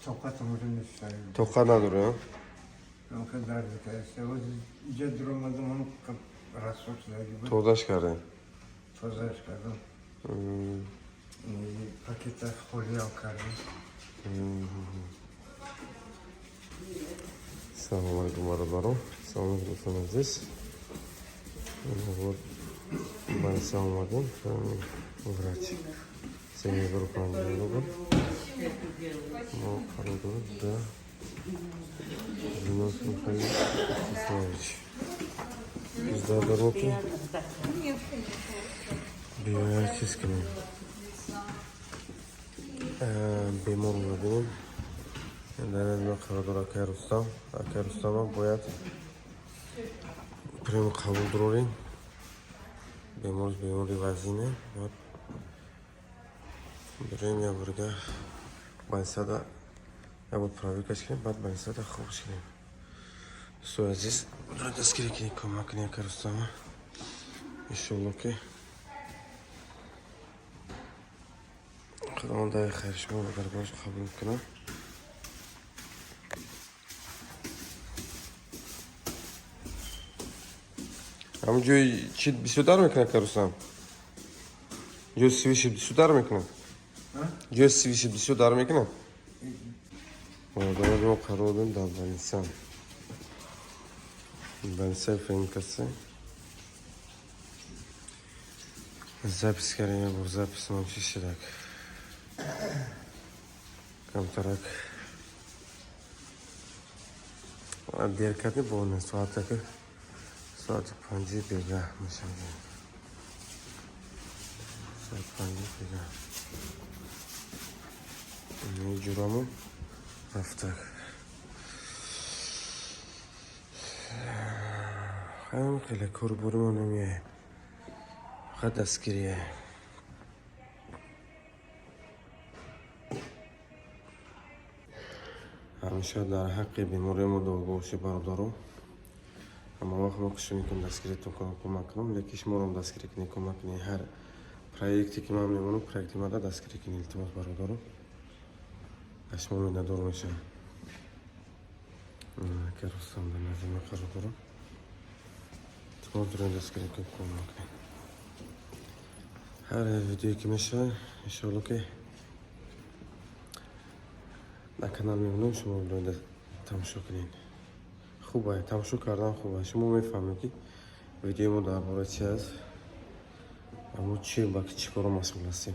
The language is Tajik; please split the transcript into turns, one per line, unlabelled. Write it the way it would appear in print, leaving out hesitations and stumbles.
Тоқатам уже нест.
Тоқат надорӣ?
Ҳам дард кардааст. Инҷа дуромадам, ҳам расво шудаги буд.
Тозаш кардем.
Тозааш кардам. Пакета холиам кардам.
Салому алейкум, бародарон. Салому алейкум, дӯстони азиз. Вот больница омадем. Врач 3050 рубл. Мо қарор дорем да Зинос Михаил Ростиславович. Ждать дорогу. Биёя, чиз кунем. Бемор мебинем. Дар назди мо қарор дорад акай Рустам. Акай Рустама бояд приём қабул дорем. Бемор бемори вазине. Бояд бирем як борга больницада, як бор проверкаш кунем, баъд больницада хубш кунем. Дӯстои азиз, дастгирӣ кунед, кӯмак кунед акай Рустама. Иншоалло, ки Худованд дай хайр шумо ба даргоҳаш қабул кунад. Ҳамун ҷои чи бисёр дар мекунад, ака Рустам? Ҷои свиши бисёр дар мекунад? Ҷои свиши бисёр дар мекунад? Бародарон, мо қарор дорем дар больница. Больницаи ФМКС. Запись кардем, як бор запись ман чӣ шудак? Камтарак дер кардем, бо соатака соати 5 бега мешавад. Соати 5 бега. Ҷурамон рафтак. Ҳам хеле корборимон намеяем. Фақат дастгирие. Ҳамеша дар ҳаққи бемории мо дуогӯ бошед, бародаро. Ҳама вақт мо кӯшиш мекунем дастгиритон кунам, кӯмак кунам, лекин шуморо дастгирӣ кунед, кӯмак кунед. Ҳар проекте ки ман мемонам, проекти мада дастгирӣ кунед, илтимос, бародаро. Аз шумо миннатдор мешавам. Ака Рустам дар назди мо қарор дорам. Илтимос дорем, дастгирӣ кунед, кӯмак кунед. Ҳар видеое ки мешавад, иншоалло, ки дар канал мемонам, шумо бояд тамошо кунед. Хуб, тамошо кардан хуб. Шумо мефаҳмед, ки видеои мо дар бораи чи аст ва мо чи ба чӣ коро масъул ҳастем.